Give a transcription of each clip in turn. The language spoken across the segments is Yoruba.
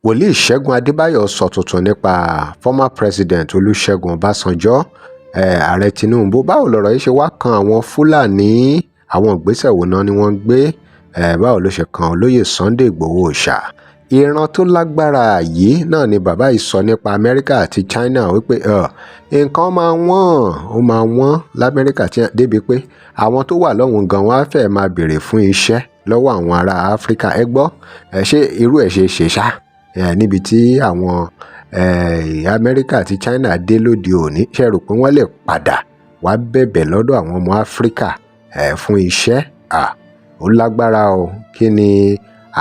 Wòlíì Ṣẹ́gun Adébáyò sọ tuntun nípa former president Olùṣègùn Ọbànjọ́, ààrẹ Tinubu. Báwo lọ̀rọ̀ yìí ṣe wá kan àwọn Fúlàní? Àwọn ìgbésẹ̀ wo náà ni wọ́n ń gbé? Báwo ló ṣe kan olóyè Sunday Ìgbòho Òòṣà? Ìran tó lágbára yìí náà ni bàbá yìí sọ nípa Amẹ́ríkà àti China wípé nǹkan máa wọ́n, ó máa wọ́n lamẹ́ríkà débi pé àwọn tó wà lọ́hùn gan wọ́n á fẹ́ máa béèrè fún iṣẹ́ lọ́wọ́ àwọn ará Áfíríkà. Ẹ gbọ́, ẹ ṣé irú ẹ̀ ṣe ṣe ṣá níbi tí àwọn Amẹ́ríkà àti China dé lóde òní? Ṣe rò pé wọ́n lè padà wá bẹ̀bẹ̀ lọ́dọ̀ àwọn ọmọ Áfíríkà fún iṣẹ́? Ó lágbára o. Kí ni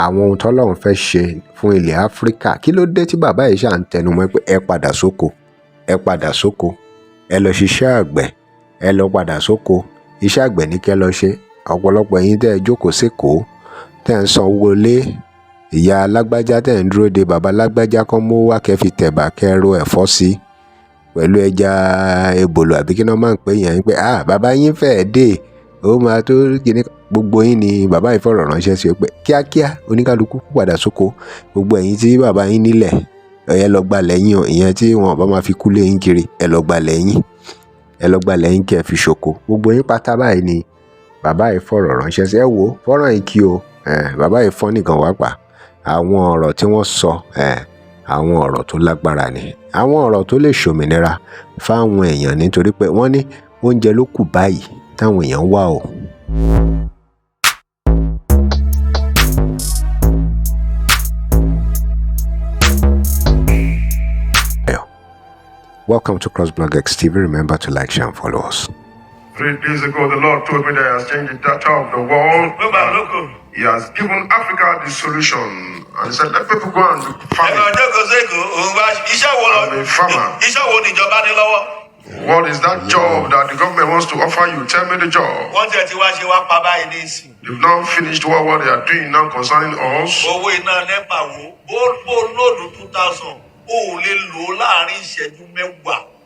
àwọn ohun tọ́lọ́run fẹ́ ṣe fún ilẹ̀ Áfíríkà? Kí ló dé tí bàbá yìí ṣà ń tẹnu mọ́ pé ẹ padà sóko, ẹ padà sóko, ẹ lọ ṣiṣẹ́ àgbẹ̀, ẹ lọ padà sóko, iṣẹ́ àgbẹ̀ ní kẹ́ lọ ṣe? Ọ̀pọ̀lọpọ̀ ẹ̀yin tẹ́ ẹ jókòó sékòó, tẹ́ ẹ ń sanwó lé ìyá alágbájá, tẹ́ ẹ ń dúró de bàbá alágbájá kán mú wá kẹ́ fi tẹ̀bà, kẹ́ ro ẹ̀fọ́ sí pẹ̀lú ẹja ebòlò, àbí kí wọ́n máa ń pè yẹn, pé ah, bàbá yín fẹ́ẹ́ dé, ó máa tó kíní. Gbogbo yín ni bàbá yìí fọ̀rọ̀ ránṣẹ́ sí pé kíákíá oníkálukú padà sóko. Gbogbo ẹ̀yin tí bàbá yín nílẹ̀, ẹ lọ gba lẹ́yìn o. Ìyẹn tí wọn bá máa fi kú lé yín kiri, ẹ lọ gba lẹ́yìn, ẹ lọ gba lẹ́yìn kí ẹ fi ṣoko. Gbogbo yín pátá báyìí ni bàbá yìí fọ̀rọ̀ ránṣẹ́ sí. Ẹ wo fọ́nrán yìí kí o. Bàbá yìí fọ́ nìkan wá pa àwọn ọ̀rọ̀ tí wọ́n sọ. Àwọn ọ̀rọ̀ tó lágbára ni, àwọn ọ̀rọ̀ tó lè ṣòmìnira fáwọn èèyàn, nítorí pé wọ́n ní oúnjẹ ló kù báyìí táwọn èèyàn ń wá o. Welcome to CrossBlog X TV. Remember to like, share, and follow us. 3 days ago, the Lord told me that He has changed the data of the world. Gbogbo àlókò. He has given Africa the solution. And He said, let people go and do Ẹ̀rọ farming. Jókòó sékòó, òun wá iṣẹ́ wo lọ? I'm a farmer. Iṣẹ́ wo níjọba ní lọ́wọ́? What is that job that the government wants to offer you? Tell me the job. Wọ́n tiẹ̀ ti wá ṣe wá pa báyìí ní ìsìn. They've now finished what they are doing now concerning us. Owó iná NEPA wo bó load 2,000, o ò lè lò ó láàrin ìṣẹ́jú 10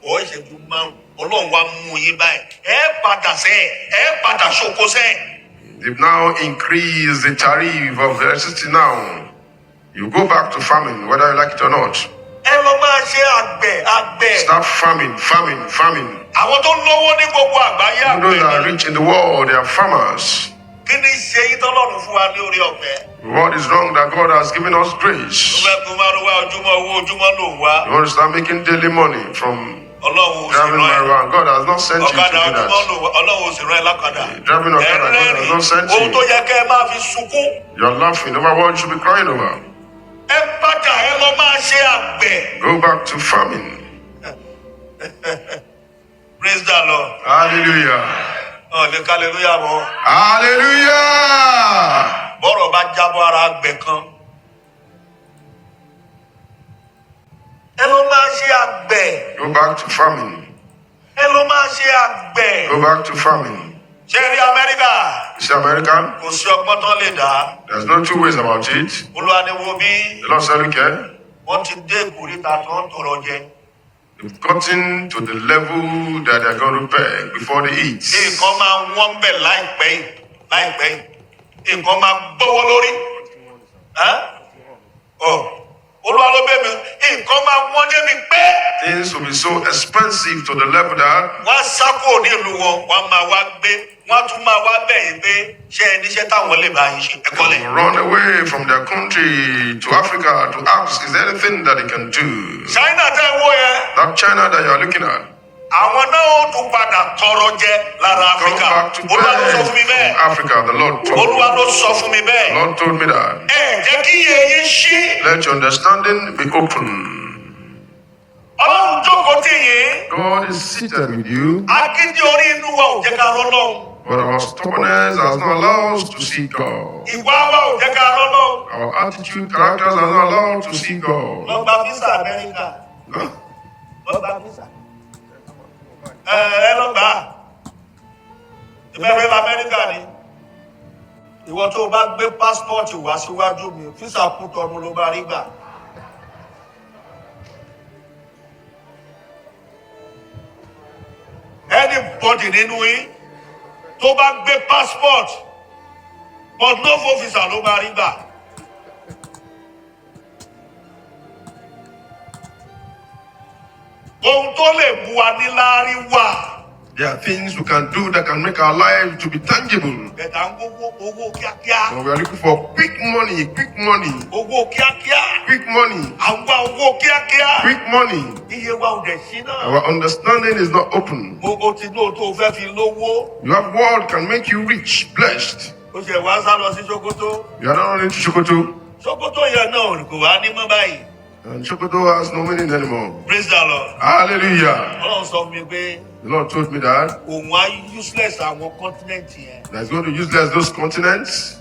ọ̀ ìṣẹ́jú 5. Ọlọ́run wá mú yín báyìí. Ẹ padà sẹ́ ẹ padà ṣoko sẹ́. They've now increased the tariff of electricity now. You go back to farming, whether you like it or not. Ẹ lọ máa ṣe àgbẹ̀, àgbẹ̀. Start farming, farming, farming. Àwọn tó lówó ní gbogbo àgbáyé, Even those that àgbẹ̀ are ni. rich in the world, they are farmers. Kí ni ṣe yín tọ́lọ́run fún wa ní orí ọ̀fẹ́? What is wrong that God has given us Ó grace? fẹ́ gun márúwá ojúmọ́, owó ojúmọ́ ló ń wá. You want to start making daily money from Ọlọ́run ò sì driving rán ẹ. marijuana. God has not sent you to do Ọ̀kadà ojúmọ́ that. ló wá, Ọlọ́run ò sì rán ẹ lákàdá. Driving Ẹ Okada, God has rẹ́rìn not sent ohun tó you. yẹ kẹ́ ẹ máa fi sunkún. You're laughing over what you should be crying over. Ẹ padà, ẹ lọ máa ṣe àgbẹ̀. Go back to farming. Praise the Lord. Hallelujah. Ọ̀ lè hallelujah mọ́. Hallelujah. Bọ́rọ̀ bá jábọ́ ara àgbẹ̀ kan. Ẹ lọ máa ṣe àgbẹ̀. Go back to farming. Ẹ lọ máa ṣe àgbẹ̀. Go back to farming. Ṣé rí Amẹ́ríkà? You see, American? Kò sí ọgbọ́n tán lè dá. There's no two ways about it. Olúwa ni wo bí. The Lord said, look here, Wọ́n ti dé ìkórìtà tó ń tọrọ jẹ. they've gotten to the level that they're going to beg before they eat. Nǹkan máa wọ́n bẹ̀ láìpẹ́ yìí, láìpẹ́ yìí. Nǹkan máa gbówó lórí. Ẹ́? Ọ̀, Olúwa ló bẹ̀ mí. Nǹkan máa wọ́n débi pé Things will be so expensive to the level that wọ́n á sá kúrò nílùú wọn, wọ́n á máa wá gbé, wọ́n á tún máa wá bẹ̀ yín pé ṣé ẹ níṣẹ́ táwọn lè bá yín ṣe? Ẹ kọ́lẹ̀. they will run away from their country to Africa to ask, is there anything that they can do? China tẹ́ ń wó yẹn, That China that you are looking at, àwọn náà ó tún padà tọrọ jẹ lára come Áfíríkà. back to Olúwa ló sọ beg fún mi bẹ́ẹ̀. from Africa. The Lord told Olúwa me. ló sọ fún mi The bẹ́ẹ̀. Lord told me that. Ẹ jẹ́ kí iye yín ṣí. Let your understanding be open. Ọlọ́run jókòó tì yín. God is seated with you, Agídí orí inú wa ò jẹ́ ká rọ́lọ́run. but our stubbornness has not allowed us to see God. Ìwà wa ò jẹ́ ká rọ́lọ́run. Our attitude, characters has not allowed us to see God. Lọ gba visa Amẹ́ríkà. Huh? Lọ gba visa. Ẹ lọ gbà á. Ìbẹ̀rẹ̀ lamẹ́ríkà ni. Ìwọ tó o bá gbé passport wá síwájú mi, visa Kútọ́nù ló bá rí gbà. Anybody nínú yín tó bá gbé passport, but no for visa ló bá rí gbà. Ohun tó lè mú wa níláárí wà. There are things we can do that can make our life to be tangible. Bẹ̀tà ń gbówó owó kíákíá. But we are looking for quick money, quick money, Owó kíákíá. quick money, À ń wá owó kíákíá. quick money. Iye wa ò dẹ̀ sí náà. Our understanding is not open. O ti ní ohun tó o fẹ́ fi lówó. You have world can make you rich, blessed. O ṣẹ̀ wá sá lọ sí Sokoto. You are not running to Sokoto, Sokoto yẹn náà kò wá ní mọ́ báyìí. and Sokoto has no meaning anymore. Praise the Lord. Hallelujah. Ọlọ́run sọ fún mi pé The Lord told me that òun á useless àwọn continent yẹn. that's going to useless those continents,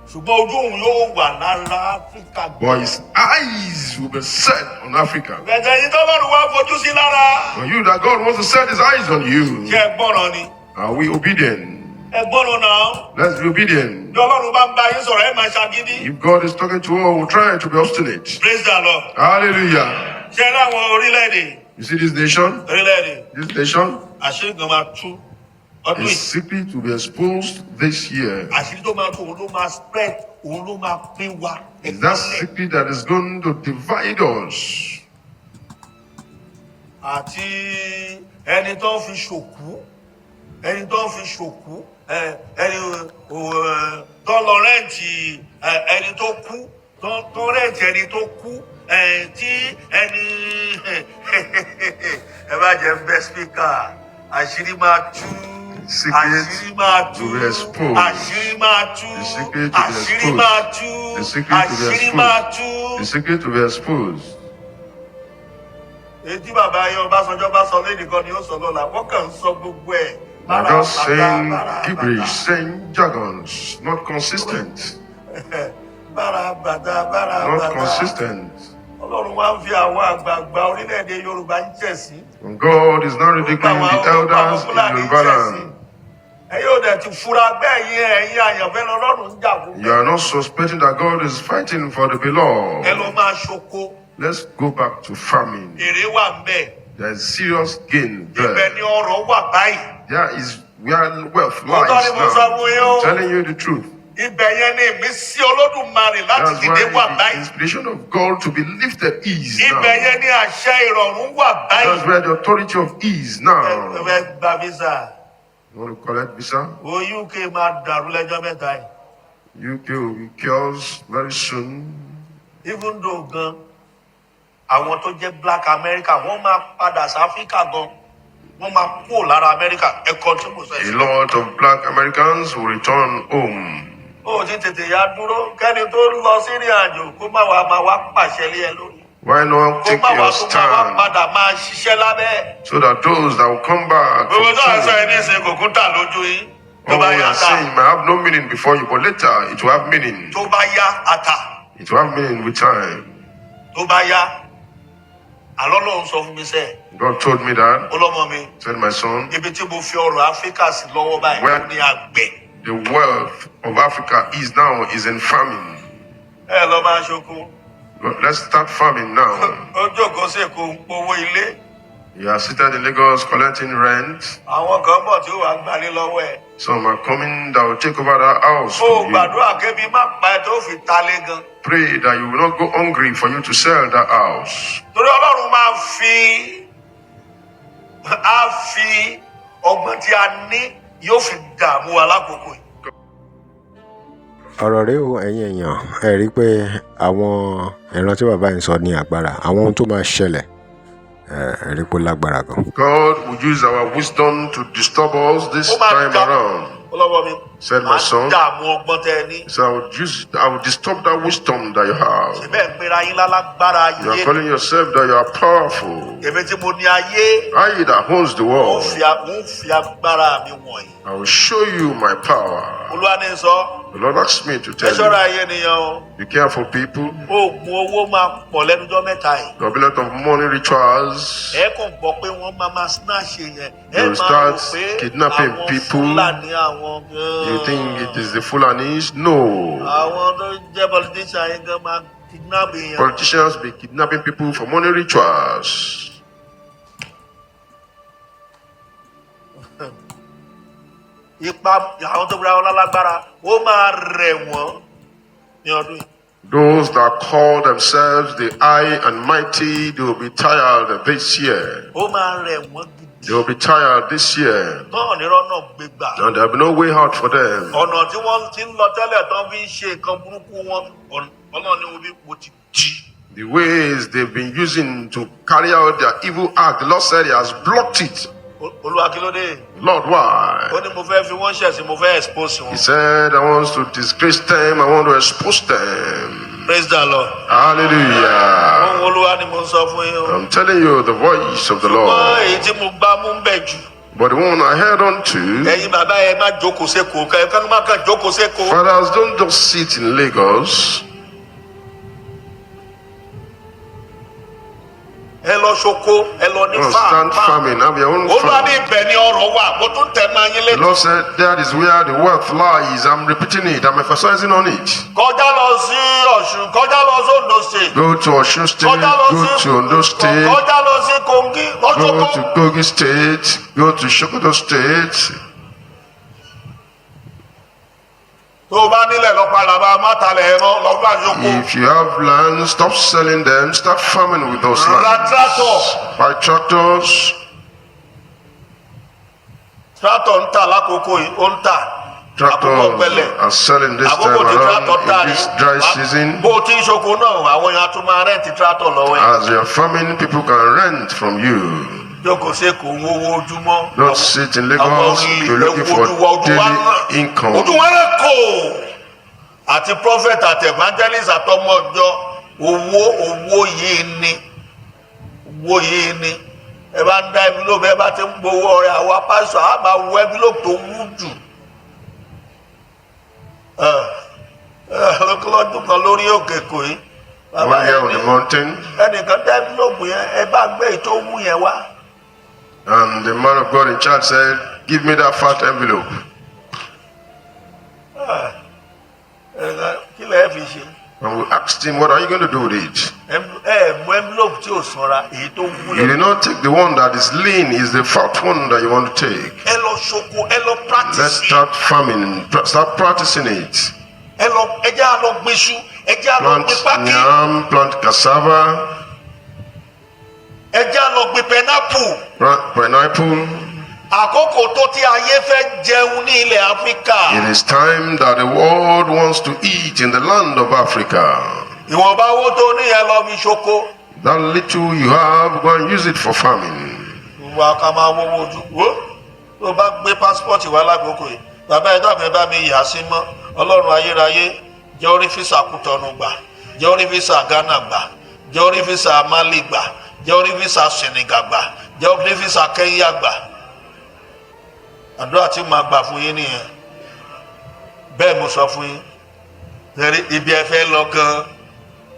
Ṣùgbọ́n ojú òun yóò wà lára Áfíríkà. but his eyes will be set on Africa. Bẹ̀tẹ̀ yìí tọ́lọ́run wá fojú sí lára. For you that God wants to set his eyes on you, Ṣé ẹ gbọ́ràn ni? are we obedient? Ẹ gbọ́ràn náà. Let's be obedient. Bí Ọlọ́run bá ń bá yín sọ̀rọ̀, ẹ máa ṣagídí. If God is talking to us, we'll try to be obstinate. Praise the Lord. Hallelujah. Ṣé ẹ láwọn orílẹ̀-èdè? You see this nation? Orílẹ̀-èdè This nation àṣírí kan máa tú. Ọdún is yìí simply to be exposed this year. àṣírí tó máa tú òun ló máa spread òun ló máa pín wa. Is that secret that is going to divide us? Àti ẹni tó ń fi ṣòkú, ẹni tó ń fi ṣòkú, ẹni tó lọ rent ẹni tó kú, tó rent ẹni tó kú, tí ẹni ẹ bá jẹ best speaker, àṣírí máa tú. Secret Àṣírí máa tú. to be exposed. Àṣírí máa tú. The secret to be Àṣírí exposed. máa tú. The secret to be Àṣírí máa exposed. tú. The secret to be exposed. Èyí tí bàbá ayé Ọbásanjọ́ bá sọ lẹ́nìí kan ni ó sọ lọ́la, wọ́n kàn ń sọ gbogbo ẹ̀. They're Bára just bàtà saying bára gibberish, bàtà. saying jargons, not consistent. Bára bàtà bára Not bàtà. consistent. Ọlọ́run wá ń fi àwọn àgbààgbà orílẹ̀-èdè Yorùbá ń jẹ̀sí. And God is not Ó gbà ridiculing wá the ó gbà àwọn elders in Fúlàní ń Yoruba jẹ̀sí. land. Ẹ yóò dẹ̀ ti fura bẹ́ẹ̀ yín ẹ̀yin àyànfẹ́ lọ́lọ́run ń jà fún. You are not suspecting that God is fighting for the Ẹ beloved. lọ máa ṣoko, Let's go back to farming. èrè wà ń bẹ̀. There is serious gain Ibẹ̀ there. ni ọrọ̀ wà báyìí. There is where wealth Òótọ́ lies ni mo sọ now. fún yín o. I'm telling you the truth. Ibẹ̀ yẹn ni ìmísí Olódùmarè láti That's dìde wà why the báyìí. inspiration of God to be lifted is Ibẹ̀ now. yẹn ni àṣẹ ìrọ̀rùn wà That's báyìí. where the authority of ease Ẹ now. fẹ́ gba visa. You want to collect visa? Wo UK máa dàrú lẹ́jọ́ mẹ́ta yìí. UK will be chaos very soon. Even though gan, àwọn tó jẹ́ Black America, wọ́n máa padà sí Áfíríkà gan. Wọ́n máa kúrò lára Amẹ́ríkà. Ẹ̀kọ́ tí mo sọ A yìí. lot of black Americans will return home. Ó ti tètè ya dúró. Kẹ́ni tó lọ sí ìrìn àjò kó má wàá máa wá pàṣẹ lé ẹ lórí. Why not Kó take má wàá your tún máa wá stand padà máa ṣiṣẹ́ lábẹ́ ẹ̀. so that those that will come back Gbogbo from tó à ń sọ soon, yìí ní ìsìn kò kún tà lójú yín. Tó all bá we yá are ata. saying might have no meaning before you, but later it will have meaning. Tó bá yá ata. It will have meaning with time. Tó bá yá. Àlọ́ lòun sọ fún mi sẹ́ẹ̀. God told me that. Ó lọ́mọ mi. Said my son, Ibi tí mo fi ọrọ̀ Áfíríkà sí lọ́wọ́ báyìí Where- ó ní àgbẹ̀. the wealth of Africa is now is in farming. Ẹ lọ máa ṣoko. God, let's start farming now. Ó jókòó sí Èkó ń powó ilé. You are seated in Lagos collecting rent. Àwọn kan bọ̀ tí ó wàá gbalé lọ́wọ́ ẹ̀. Some are coming that will take over that house Ó from you. gbàdúrà kébi má pa ẹ tó fi talé gan. Pray that you will not go hungry for you to sell that house. Torí Ọlọ́run máa fi á fi ọgbọ́n tí a ní yóò fi dààmú wa lákòókò yìí. Ọ̀rọ̀ rèé o, ẹ̀yin èèyàn, ẹ rí i pé àwọn ìran tí bàbá yìí ń sọ ní agbára, àwọn ohun tó máa ṣẹlẹ̀, ẹ rí i pé ó lágbára gan. God will use our wisdom to disturb us this Ó máa time dá around. ọlọ́wọ́ mi. Said my Máa son. dààmú ọgbọ́n tẹ ẹ ní. So I will disturb that wisdom that you have. Ṣèbẹ́ ń pera yín lálágbára You are ayé. calling yourself that you are powerful. Èmi tí mo ní ayé. I that owns the Mo world. fi mo fi agbára mi wọ̀nyí. I will show you my power. Olúwa ní sọ, The Lord asked me to ẹ tell ṣọ́ra you. ayé nìyẹn o. Be careful, people. Oògùn owó máa pọ̀ lẹ́nujọ́ mẹ́ta yìí. There will be a lot of money rituals. Ẹ kàn gbọ́ pé wọ́n máa máa snatch yẹn. Ẹ They will máa rò start pé kidnapping àwọn people. Fúlàní àwọn You think it gan-an. is the Fulanis? No. Àwọn tó jẹ́ politician yẹn gan máa kidnap èèyàn. Politicians be kidnapping people for money rituals. Ipa àwọn tó gbéra wọn lálágbára, ó máa rẹ̀ wọ́n ní ọdún yìí. Those that call themselves the high and mighty, they will be tired this year. Ó máa rẹ̀ wọ́n gidi. They will be tired this year. Tán nírọ́ náà gbé gbà. And there will be no way out for them. Ọ̀nà tí wọ́n ti ń lọ tẹ́lẹ̀ tán fi ń ṣe nǹkan burúkú wọn, Ọlọ́run ní wo bí mo ti dí. The ways they've been using to carry out their evil act, the Lord said He has blocked it. Olúwa, kí ló dé? Lord, why? Ó ní mo fẹ́ fi wọ́n ṣẹ̀sín, mo fẹ́ expose He wọn. said, I want to disgrace them, I want to expose them. Praise the Lord. Hallelujah. Ohun Olúwa ni mo ń sọ fún yín o. I'm telling you the voice of the Ṣùgbọ́n Lord. èyí tí mo gbá mú ń bẹ̀ jù. But the one I held on to, Ẹ̀yin bàbá, ẹ má jókòó sékòó, kẹ́ ẹ má kàn jókòó sékòó. Fathers, don't just sit in Lagos. Ẹ lọ ṣoko, ẹ lọ ní No, farm. start farming, have your own Olúwa farm. ní ibẹ̀ ni ọrọ̀ wà, mo tún tẹ̀ máa yín The létí. Lord said that is where the wealth lies. I'm repeating it, I'm emphasizing on it. Kọjá lọ sí Ọ̀ṣun, kọjá lọ sí Ondo State. Go to Osun State, Kọjá lọ go sí to Ondo State, Kọjá lọ sí Kogi, go lọ́sọ̀kọ́. to Kogi State, go to Sokoto State. Tó o bá nílẹ̀ lọ padà bá a má talẹ̀ ẹ̀rọ lọ́gbà yòókù. If you have land, stop selling them, start farming with those Ra lands. tractor. Buy tractors. Tractor ń tà lákòókò yìí, ó ń tà. Àkókò Tractors ọ̀gbẹlẹ̀. are selling this time Àkókò tí tractor around tà in ní. this dry season. Bó o ti ń ṣoko náà, àwọn èèyàn á tún máa rent tractor lọ́wọ́ ẹ̀. As you're farming, people can rent from you. Jókòó sékòó ń wówó ojúmọ́. Don't sit in Lagos, you're looking for daily income. Ojú wọn rẹ̀ kò. Àti prophet àti evangelist àtọmọ ọjọ́, owó, owó yìí ni, owó yìí ni. Ẹ bá ń dá envelope, ẹ bá ti ń gbowó ọrẹ àwa pásítọ̀, á máa wo envelope tó wú jù. Lọ́dún kan lórí òkè kò yí. Bàbá One year on the mountain, ẹnìkan dá envelope yẹn, ẹ bá gbé èyí tó wú yẹn wá. And the man of God in charge said, "Give me that fat envelope." Ẹnìkan, kí lẹ́ẹ̀ fi ṣe? And we asked him, "What are you going to do with it?" Ẹ mú envelope tí ò sanra, èyí tó wú You lẹ. did not take the one that is lean, is the fat one that you want to take. Ẹ lọ ṣoko, ẹ lọ Let's practice. start farming, start practicing it. Ẹ lọ, ẹ jẹ́ á lọ gbin iṣu, ẹ jẹ́ á lọ Plant gbin pákí. yam, plant cassava, Ẹ jẹ́ á lọ gbin pineapple. Plant pineapple. Àkókò tó tí ayé fẹ́ jẹun ní ilẹ̀ Áfíríkà. It is time that the world wants to eat in the land of Africa. Ìwọ̀nba owó tó ní yẹn, lọ fi ṣoko. That little you have, go and use it for farming. Wà ká máa wọ́wọ́ ojú wo. Tó bá gbé passport wá lákòókò yìí, bàbá ẹ dàbí ẹ bá mi yà á sí mọ́. Ọlọ́run ayérayé, jẹ́ orí visa Kútọ́nù gbà, jẹ́ orí visa Ghana gbà, jẹ́ orí visa Mali gbà, jẹ́ orí visa Senegal gbà, jẹ́ orí visa Kenya gbà. Àdúrà tí màá gbà fún yín nìyẹn. Bẹ́ẹ̀ mo sọ fún yín. Tẹ̀rí ibi ẹ fẹ́ lọ gan,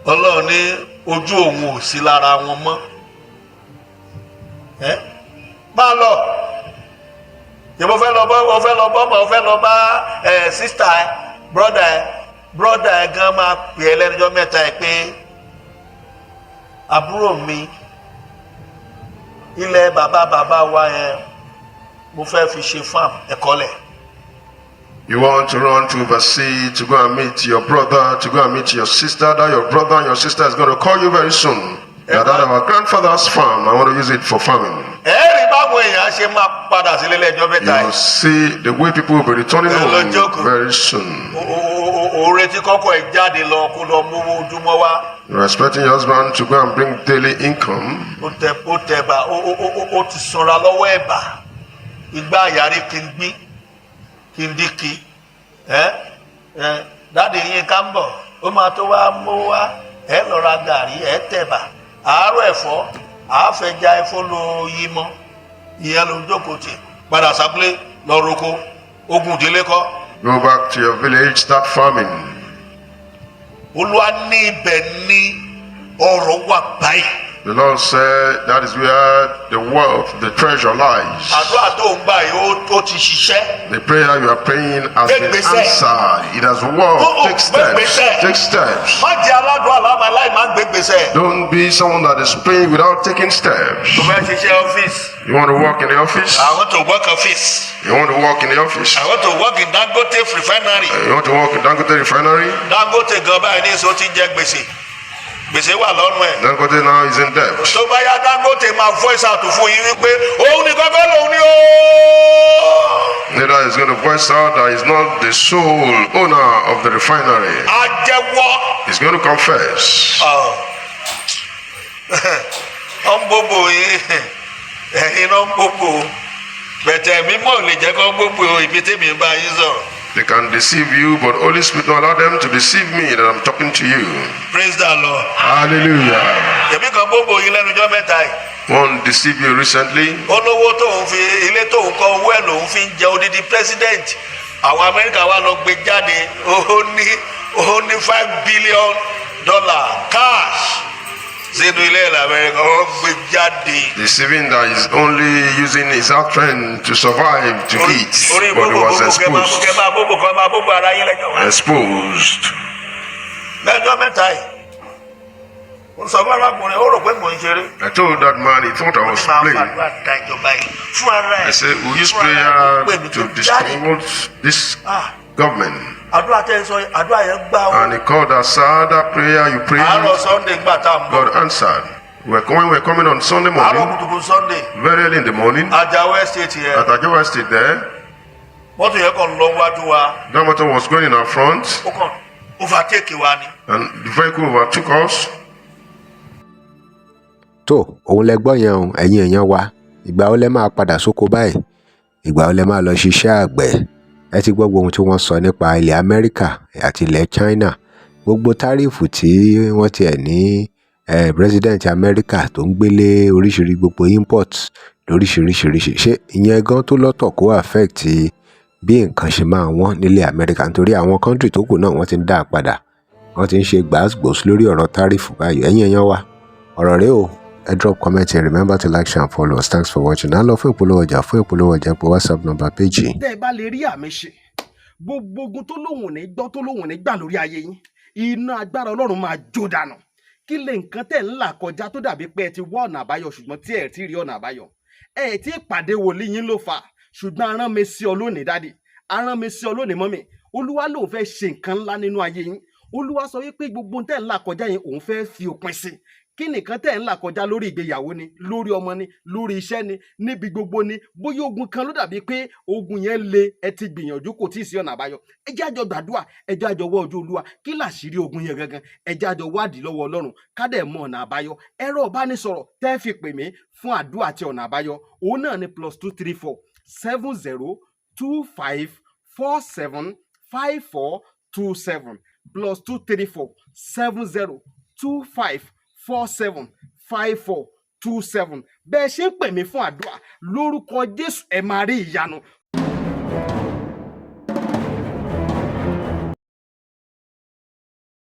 Ọlọ́run ní ojú òun ò sí lára wọn mọ́. Ẹ máa lọ, ìbò fẹ́ lọ bọ́, ọ fẹ́ lọ bọ́ ọmọ, ọ fẹ́ lọ bá ẹ sister ẹ, brother ẹ. Brother ẹ gan máa pè é lẹ́nujọ́ mẹ́ta ẹ pé, "Àbúrò mi, ilẹ̀ bàbá bàbá wa yẹn, mo fẹ́ fi ṣe farm ẹ̀kọ́ lẹ̀." You want to run to overseas to go and meet your brother, to go and meet your sister. That your brother and your sister is going to call you very soon. That our grandfather's farm, I want to use it for farming. Ẹ rí báwọn èèyàn ṣe máa padà sílé lẹ́jọ́ mẹ́ta You will yìí. see the way people will be returning Ẹ lọ home jókòó. very soon. Òun retí kọ́kọ́ ẹ̀ jáde lọ kó lọ mówó ojúmọ́ wá. You're expecting your husband to go and bring daily income. Ó tẹ ẹ̀bà, ó ti sanra lọ́wọ́ ẹ̀bà, igbá àyàrí kí n gbí kí n díkì. Ẹ ẹ daddy yín ká ń bọ̀, ó máa tó wá mú wá. Ẹ lọ ra gàrí, ẹ tẹ̀bà àárọ̀, ẹ̀fọ́ àáfẹ̀já, ẹ̀fọ́ ló yí mọ́. Ìyẹn ló ń jókòó tì. Padà sábúlé lọ roko, ogun ìdílé kọ́. Go back to your village, start farming. Olúwa ní ibẹ̀ ní ọrọ̀ wà báyìí. The Lord said that is where the wealth, the treasure lies. Àdúrà tó ń gbà yìí, ó ti ṣiṣẹ́. The prayer you are praying has been Gbégbèsè. Answered. It has worked. Oh, Take steps. gbégbèsè. Take steps. Má jẹ́ aládùn àlámà láì má gbégbèsè. gbégbèésẹ̀. Don't be someone that is praying without taking steps. Tó fẹ́ ṣiṣẹ́ ọ́fíìsì. You want to work in the office? I want to work office. You want to work in the office? I want to work in Dangote refinery. You want to work in Dangote refinery? Dangote gan báyìí ní ìṣó ti ń jẹ gbèsè. Gbèsè wà lọ́rùn ẹ̀. Dangote now is in debt. Tó bá yá, Dangote máa voice out fún yín wípé òun ní kọ́kọ́ lòun ní o. Later is going to voice out that he's not the sole owner of the refinery. Á jẹ́wọ́. He's going to confess. Ọ ń bóbò yín, ẹ̀yin náà ń bóbò bẹ̀tẹ̀ mímọ́ lè jẹ́ kó bóbò ibi tèmi bá yín sọ̀rọ̀. They can deceive you, but Holy Spirit don't allow them to deceive me that I'm talking to you. Praise the Lord. Hallelujah. Èmi kan bóbò yín lẹ́nu ọjọ́ mẹ́ta yìí. One deceived you recently. Olówó tóun fi ilé tóun kọ́, owó ẹ̀ lòun fi ń jẹ odidi president. Àwọn Amẹ́ríkà wà lọ gbé jáde, ó ní $5 billion cash sínú ilé ẹ̀ l'Amẹ́ríkà, ó gbé jáde. Deceiving that he's only using his trend to survive, to eat, Orí but he bóbò was bóbò kẹ́ máa exposed. kẹ́ máa bóbò kẹ́ máa bóbò ara yín lẹ́jọ́ wá. Exposed. Lẹ́jọ́ mẹ́ta yìí, ó sọ fún arákùnrin, ó rò pé mò ń ṣeré. I told that man, he thought I was Máa playing. fàdúrà da ìjọba yìí fún ara ẹ̀. I said, "We'll use Fún ara ẹ̀ ló pè prayer mí to pé, "Daddy, destroy this ah, government." àdúrà tẹ́ ẹ sọ yìí, àdúrà yẹn gbà ó." And he called us, "Sir, that prayer you prayed, Àárọ̀ Sunday gbà tá à ń bọ̀. God answered." We're coming on Sunday Àárọ̀ morning, kùtùkùtù Sunday, very early in the morning, Ajao Estate yẹn, at Ajao Estate there. Mọ́tò yẹn kàn lọ wájú wa. That motor was going in our front, Ó kàn overtake wa ni. and the vehicle overtook us. Tó òun lẹ gbọ́ yẹn o, ẹ̀yin èèyàn wa. Ìgbà wo lẹ máa padà sóko báyìí? Ìgbà wo lẹ máa lọ ṣiṣẹ́ àgbẹ̀? Ẹ ti gbọ́ gbogbo ohun tí wọ́n sọ nípa ilẹ̀ Amẹ́ríkà àti ilẹ̀ China, gbogbo tariff tí wọ́n tiẹ̀ ní, president Amẹ́ríkà tó ń gbélé oríṣiríṣi, gbogbo import lóríṣiríṣiríṣi. Ṣé ìyẹn gan tó lọ́tọ̀ kó affect bí nǹkan ṣe máa wọ́n nílẹ̀ Amẹ́ríkà? Nítorí àwọn country tó kù náà, wọ́n ti ń dá a padà, wọ́n ti ń ṣe gbàásgbòs lórí ọ̀rọ̀ tariff báyìí. Ẹ̀yin èèyàn wa, ọ̀rọ̀ rèé o. Ẹ drop comment and remember to like, share and follow us. Thanks for watching. À ń lọ fún ìpolówó ọjà. Fún ìpolówó ọjà, pé WhatsApp number page yìí. Tẹ́ ẹ bá lè rí àmì ṣe, gbogbo ogun tó lóhùn ò ní gbọ́, tó lóhùn ò ní gbà lórí ayé yín, iná agbára Ọlọ́run máa jó dànù. Kí lè nǹkan tẹ̀ ń là kọjá tó dàbí pé ẹ ti wá ọ̀nà àbáyọ, ṣùgbọ́n tí ẹ ti rí ọ̀nà àbáyọ? Ẹ ti pàdé wòlíì yín ló fà, ṣùgbọ́n arán mi sí ọ lónìí, daddy, arán mi sí ọ lónìí, mummy. Olúwa lòun fẹ́ ṣe nǹkan ńlá nínú ayé yín. Olúwa sọ wípé gbogbo tẹ̀ ń là kọjá yẹn, òun fẹ́ fi òpin sí. Kí nìkan tẹ̀ ń là kọjá? Lórí ìgbéyàwó ni, lórí ọmọ ni, lórí iṣẹ́ ni, níbi gbogbo ni. Bóyá ogun kan ló dàbí pé ogun yẹn le, ẹ ti gbìyànjú, kò tí ì sí ọ̀nà àbáyọ. Ẹ jẹ́ àjọ gbàdúrà, ẹ jẹ́ àjọ wọ́ ojú Olúwa. Kí làṣírí ogun yẹn gangan? Ẹ jẹ́ àjọ wádìí lọ́wọ́ Ọlọ́run, ká dẹ̀ mọ ọ̀nà àbáyọ. Ẹ̀rọ ìbánisọ̀rọ̀ tẹ́ fi pè mí fún àdúrà àti ọ̀nà àbáyọ, òun náà ni +234 70 25 47 54 27, +234 70 25 47 54 27. Bẹ́ẹ̀ ṣe ń pè mí fún àdúrà, lórúkọ Jésù, ẹ máa rí ìyanu.